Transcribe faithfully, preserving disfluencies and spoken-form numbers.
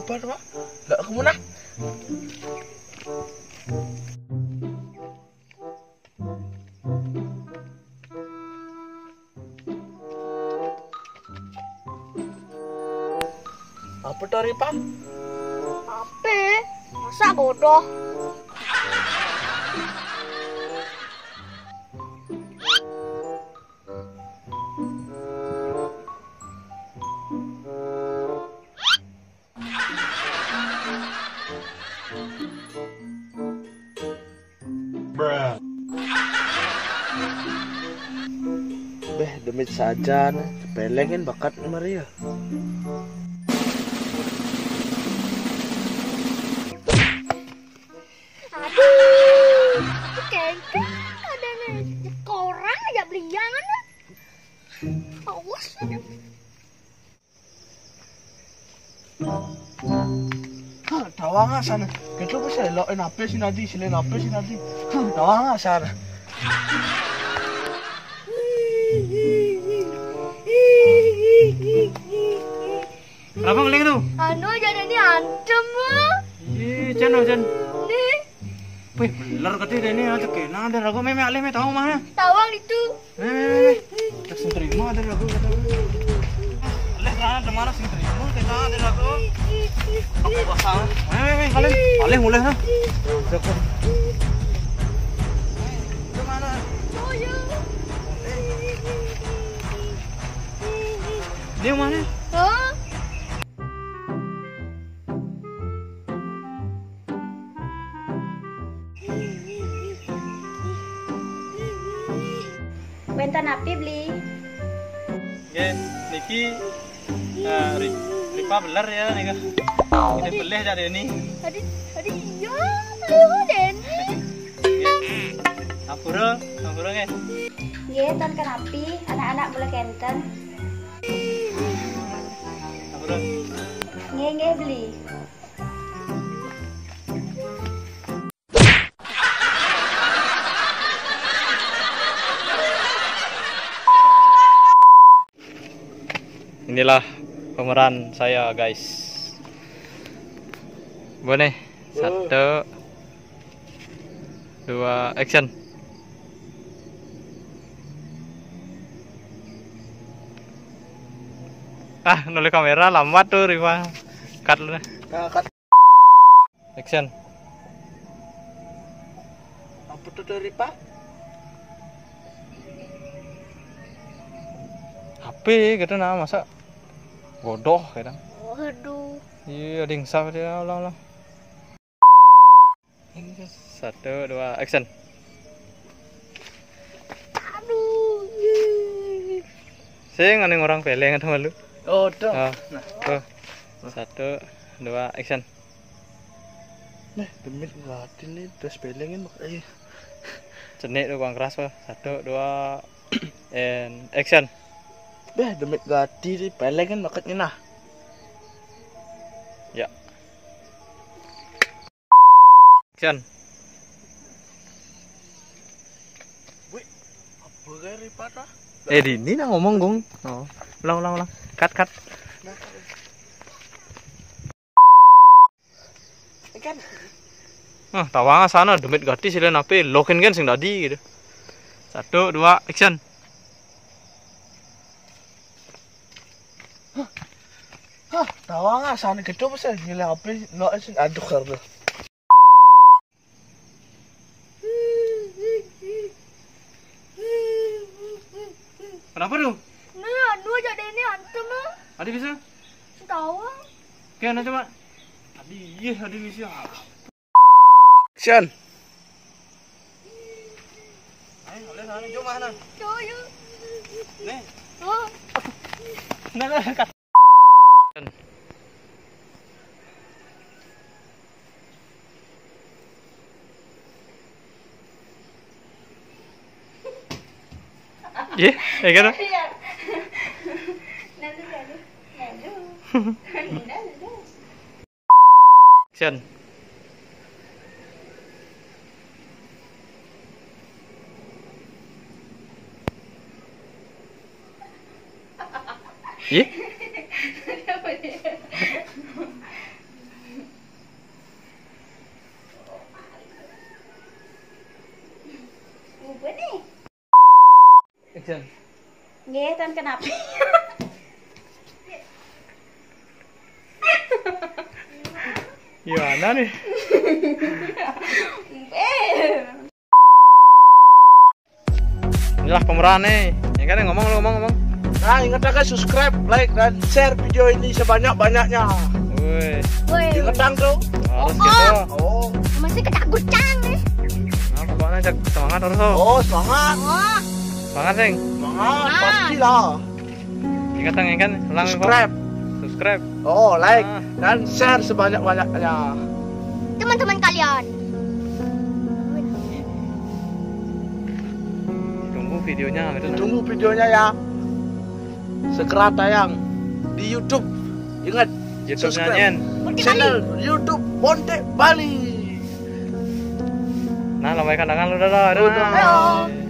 Apa tuh, Pak? Lah, aku mana? Apa tuh, Ripa? Apa? Masa bodoh? Beh, demit saja nih, pelengin bakat Maria. Aduh, kengkeng ada nih. Korang aja beliangan lah. Awas aja. Hah, tawang ah sana. Ketua apa sih? Lo enape sih nanti, sih enape sih nanti. Hah, tawang ah sana. Kenapa ngeling tuh? Anu, jadi ini antem, ah. Ih, Jan, oh, Jan. Nih. Wih, bener kata dia ini, aja kena ada ragu, meme alih, me tahu mana? Tawang itu. Meme, meme, meme. Kita sing terima ada ragu, kata. Leh, kan, ada mana sing terima, kita ada ragu. Apa pasang? Meme, meme, kalian, alih mulai, nah. Jago. Itu mana? Oh, iya. Ini yang mana? Oh. Wénten napi, Bli? Nggih, niki, eh, Ri-, Ripa beler ya, nika. Ini belih cak Deni. Tadi, tadi iya, belih Deni. Nggih. Ampura, ampura nggih. Nggih, ten kenapi, anak-anak mula kenten. Ampura. Nggih, nggih, Bli. Inilah pemeran saya, guys. Boleh. Satu, dua, action. Ah, noleh kamera lambat tuh, Rifa. Cut lu deh. Nah, cut. Action. Apa tuh dari Pak? H P gitu nah, masa bodoh gitu. Waduh. Iya, ada yang salah dia, ulang, ulang. Satu, dua, action. Aduh. Sing, aneh orang peleng atau malu? Oh, tuh. Ah, nah. Tuh. Satu, dua, action. Nih, demit gati nih, terus pelengin, Mak. Ayo. Cenik tuh, kurang keras, Pak. Satu, dua, and action. Beh, demit gati nih, pelengin makanya nah. Ya. Action. Wih, apa gaya Ripat, ah? Eh, di ini nah ngomong, Gong. Oh. Ulang, ulang, ulang. Cut, cut. Nah, ikan. Ah, tawang sana demit gati sila nape, lokin kan sing dadi gitu. Satu, dua, action. Hah, tawang sana gitu apa sih? Gila apa? Lo sing aduh karena. Kenapa tuh? Nah, anu aja deh ini antem ah. Adi bisa? Tahu. Oke, anu coba. Adi, iya, Adi bisa. Action. Ayo, oleh sana, jom mana? Coyo. Nih. Oh. Nah, nah, cut. Iya, ya kan? Iya. Nanti, nanti. Nanti. Nanti. Action. Ih? Nggih, ten kenapa? Gimana nih? Eh, Inilah pemeran nih. Ya kan, ngomong lu, ngomong, ngomong. Nah, ingat, guys, subscribe, like, dan share video ini sebanyak-banyaknya. Woi, woi. Ingat, Tang, tuh. Harus gitu. Oh, Masih ketakutan nih. Nah, pokoknya cek semangat terus tuh. Oh, semangat. Wah, Semangat, Sing. Semangat, pastilah. Ingat, Tang, ya kan? Ulang, Subscribe. Subscribe. Oh, like, Ah. dan share sebanyak-banyaknya. Teman-teman kalian. Tunggu videonya gitu, nah. Tunggu videonya, ya. Segera tayang di YouTube. Ingat, YouTube-nya subscribe. Nyen. Bontek Channel YouTube Bontek Bali. Nah, lambaikan tangan lu dah, dah. Udah. Nah.